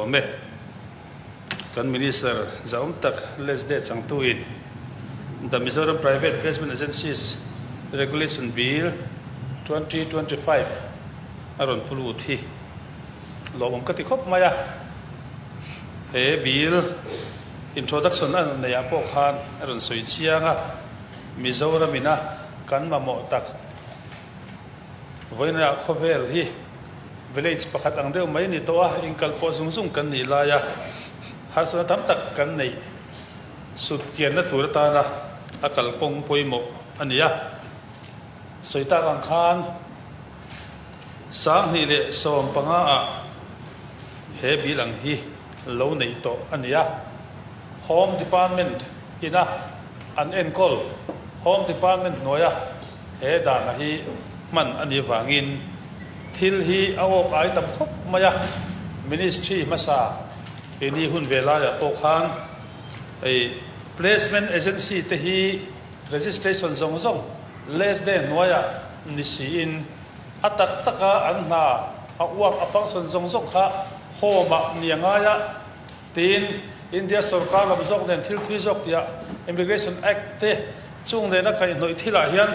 lawm e. Kan Minister zahawm tak Lesde changtuin The Mizoram Private Placement Agencies Regulation Bill 2025 a rawn pu lut hi lawmawm ka ti khawp mai a. He bill introduction a rawn neihah pawh khan a rawn sawi chiang a, Mizoram ina kan mamawh tak Vawiinah khawvel hi village pakhat ang deuh mai ni tawh a, inkal pawh zung zung kan nih laia harsatna tam tak kan neih sut kianna tur atana a kalkawng pawimawh a ni a. Sawi tak ang khan 2015 ah he bill ang hi lo neih tawh a ni a, Home Department ina an enkawl Home Department hnuaia He dana hi hman a nih vangin thil hi a awk ai tam khawp mai a, Ministry hmasa keini hun ve laiah pawh khan hei Placement Agency te hi registration zawng zawng LESDE hnuaiah ni siin a tak taka an hna a work a function zawng zawng kha Home ah ni a ngai a. Tin, India sorkar lam zawk nen thil thui zawk tihah Immigration Act te chung nena kaihhnawih thilah hian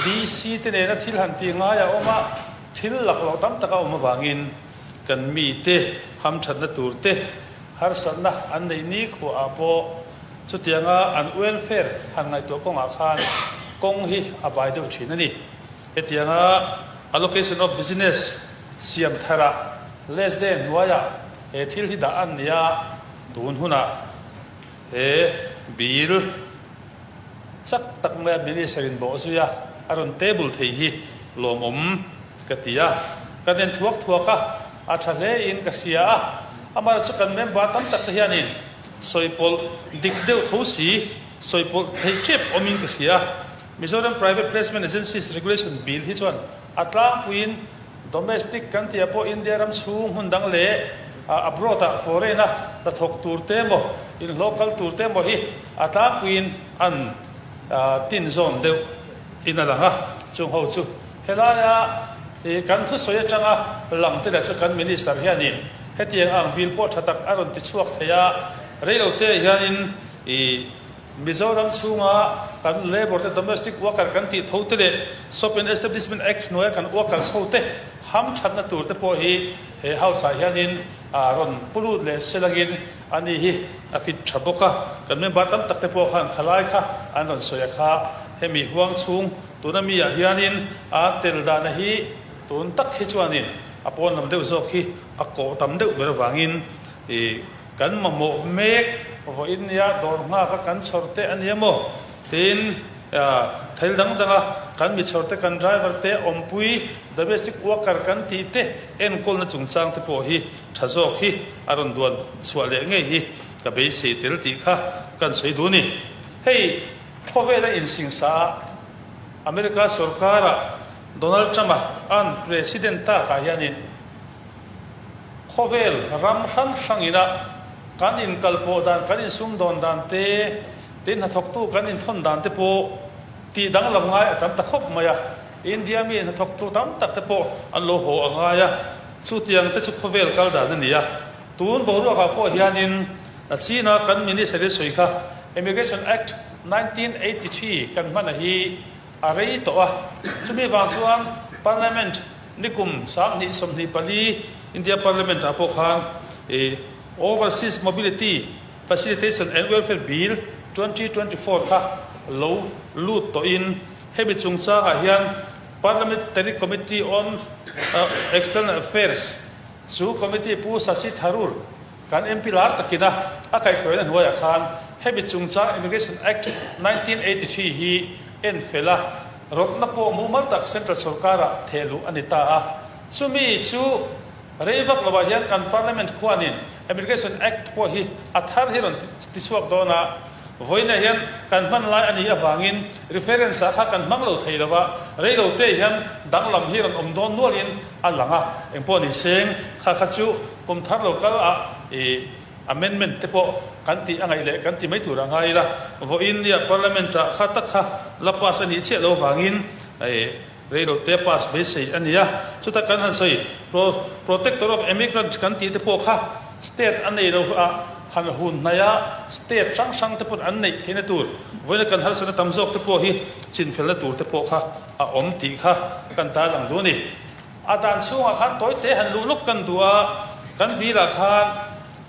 DC te nena thil han tih ngai a awm a, thil lak loh tam tak a awm avangin kan mite hamthatna tur te harsatna an neih ni khuaah pawh chutianga an welfare han ngaihtuah kawngah khan kawng hi a bai deuh thin a ni. Hetianga allocation of business siam tharah LESDE hnuaiah He thil hi dah an nia tun hunah he bill chak tak maia minister in bawh zui a, a rawn table thei hi lawmawm ka ti a, kan en thuak thuak a, a tha hle in ka hria a, amaherawhchu kan member tam tak te hianin sawi pawlh dik deuh tho si, sawi pawlh theih tep awmin ka hria. Mizoram Private Placement Agencies Regulation Bill hi chuan a tlangpuiin Domestic kan tih ah pawh India ram chhung hmun dang leh abroad ah foreign a hnathawk tur te emaw inhlawh kal tur te emaw hi a tlangpuiin an tin zawn deuh in a lang a, chung ho chu helaia kan thusawi atanga lang te leh chu kan Minister hianin hetiang ang bill pawh tha tak a rawn ti chhuak thei a, reilote hianin ih Mizoram chhunga kan labour te, domestic worker kan tih tho te leh Shop and Establishment Act hnuaia kan workers ho te ham thatna tur te pawh hi he house ah hianin rawn pu lut leh selangin a ni hi a fit tha bawk a. Kan member tam tak te pawh khan khalai kha an rawn sawi a kha hemi huang chhung tuna mi ah hianin a tel dahna hi tun tak hi chuanin a pawn lam deuh zawk hi a kawh tam deuh ber avangin ih Kan mamawh mek vawiin nia dawr nghak a kan chhawr te a nia maw? Tin, thil dang dang a kan mi chhawr te, kan driver te, awmpui, domestic worker kan tih te enkawlna chungchang te pawh hi tha zawk hi a rawn duan chhuah leh ngei hi ka beisei tel tih kha kan sawi duh a ni. Hei khawvela insingsa a America sorkara Donald Trump-a an president takah hianin, Khawvel ram hrang hrangina kan inkalpawh dan, kan insumdawn dan te, tin hnathawktu kan inthawn dan te pawh tih danglam ngai a tam ta khawp mai a. India mi hnathawktu tam tak te pawh an lo haw a ngai a, chutiang te chu khawvel kal dan a ni a. Tun boruakah pawh hianin China kan minister i sawi kha Immigration Act 1983 kan hman a hi a rei tawh a, chumi vang chuan Parliament Nikum 2024 India Parliament ah pawh khan Overseas Mobility Facilitation and Welfare Bill 2024 kha lo lut tawhin hemi chungchangah hian Parliamentary Committee on External Affairs chu committee Pu Shashi Tharoor kan MP lar takin a a kaihhruaina hnuaiah khan hemi chungchang Immigration Act 1983 hi en fel a, Rawtna pawh mumal tak Central sorkarah thehluh a ni ta a. Chumi chu rei vak lovah hian kan Parliament khuanin Immigration Act pawh hi a thar hi rawn tichhuak dawn a. Vawiinah hian kan hman lai a nih avangin reference ah kha kan hmang lo thei lova, rei lo te hian danglam hi rawn awm dawn nualin a lang a. Engpawh ni seng kha kha chu kum thar lo kal ah i Amendment te pawh kan tih a ngaih leh kan ti mai tur a ngai ila, vawiin nia Parliament ah kha tak kha la pass a nih chiah lo vangin reilo te pass beisei a ni a. Chuta kan han sawi Protector of Emigrants kan tih te pawh kha State a nei lo a, han hun hnaih a, state hrang hrang te pawn an neih theihna tur, vawiina kan harsatna tam zawk te pawh hi chinfelna tur te pawh kha a awm tih kha kan tarlang duh a ni. A dan chhungah khan tawite han luh lawk kan duh a, kan bill ah khan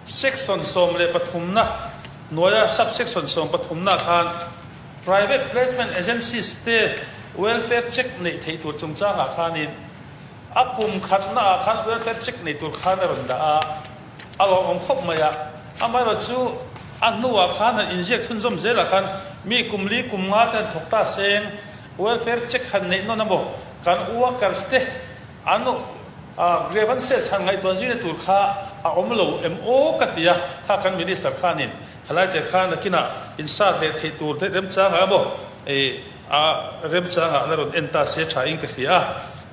section 13 na hnuaia sub-section 13 na khan private placement agencies te welfare check neih theih tur chungchangah khanin a kum khatna ah khan welfare check nei tur khan a rawn dah a, a lawmawm khawp mai a. Amaherawhchu a hnuah khan han inziak chhunzawm zelah khan mi kum li kum nga te han thawk ta seng, Welfare check han neih nawn a maw? Kan workers te an grievances han ngaihtuah zirna tur kha a awm lo em aw ka ti a, kha kan Minister khanin khalai te kha nakinah insat leh theih tur te remchangah emaw a remchangah la rawn en ta se tha in ka hria a.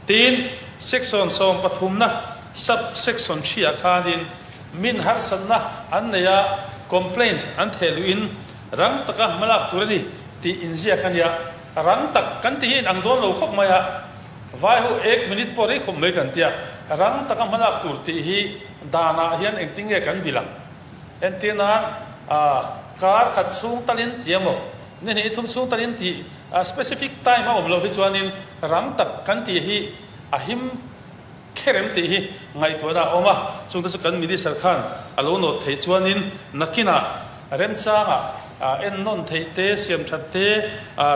Tin, section 13 na sub section 3 ah khanin min harsatna an nei a, complaint an theh luhin rang taka hmalak tur a ni. Tih inziak a nia, rang tak kan ti hi inang dawn lo khawp mai a, vai ho ek minute pawh rei khawp mai kan tia, rang taka hmalak tur tih hi danah hian engtin nge kan bilh ang? Entir nan kar khat chhung talin ti emaw, ni hnih thum chhung talin tih specific time a awm loh hi chuanin rang tak kan tih hi a him Kherem tih hi ngaihtuahna a awm a, chungte chu kan Minister khan a lo nawt theih chuanin nakinah remchangah ennawn theih te, siam that te,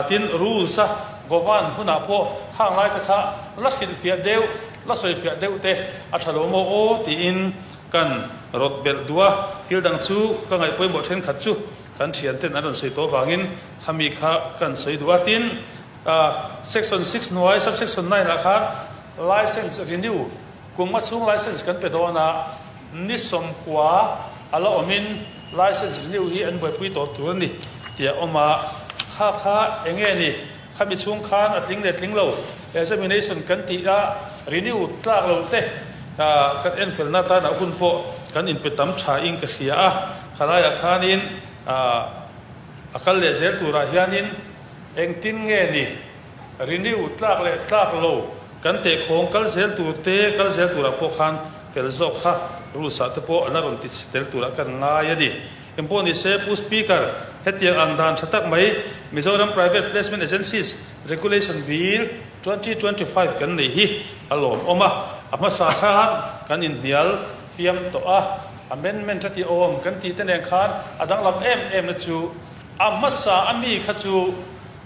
tin rules a govern hunah pawh khang laite kha la hrilhfiah deuh, la sawifiah deuh te a tha lo maw aw tiin kan rawt belh duh a. Thil dang chu ka ngaih pawimawh thenkhat chu kan thianten an rawn sawi tawh avangin khami kha kan sawi duh a, tin Section 6 hnuai subsection 9 ah khan License renew, kum nga chhung license kan pe dawn a, ni 90 a la awmin license renew hi an buaipui tawh tur a ni tih a awm a, kha kha eng nge ni, khami chhung khan a tling leh tling lo examination kan tih a, renew tlak lo te kan enfelna atana hun pawh kan inpe tam tha in ka hria a, khalaiah khanin a kal leh zel turah hianin engtin nge ni. Renew tlak leh tlak lo kan tehkhawng kal zel tur te kal zel turah pawh khan fel zawk kha rules ah te pawh an la rawn ti tel turah kan ngai a ni. Engpawh ni se Pu Speaker, hetiang ang dan tha tak mai Mizoram Private Placement Agencies Regulation Bill 2025 kan neih hi a lawmawm a, a hmasa khan kan inhnial fiam tawh a, amendment a ti awm kan tih te nen khan a danglam em em na chu a hmasa a mi kha chu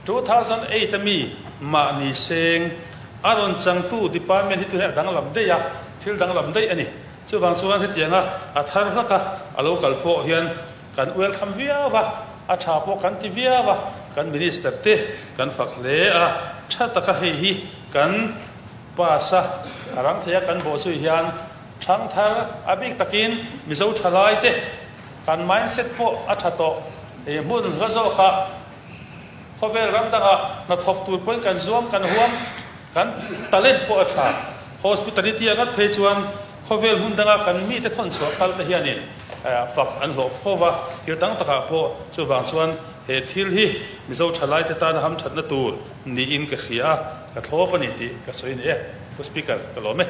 2008 a mi mahni seng a rawn changtu department hi tunah a danglam daih a, thil danglam daih a ni. Chuvang chuan hetianga a thar hlak a, a lo kal pawh hian kan welcome viau a, a tha pawh kan ti viau a, kan minister te kan fak hle a, tha taka hei hi kan pass a, a rang thei a kan bawhzui hian thangthar a bik takin Mizo thalai te kan mindset pawh a tha tawh, hmun hla zawkah Khawvel ram dangah hnathawk tur pawhin kan zuam, kan huam, kan talent pawh a tha. Hospitality a ngat phei chuan khawvel hmun danga kan mite thawn chhuah kal te hianin fak an hlawh fo va, thil dang takah pawh chuvang chuan he thil hi Mizo thalaite tana hamthatna tur niin ka hria a, ka thlawp a ni tih ka sawi ni e. Pu Speaker, ka lawm e.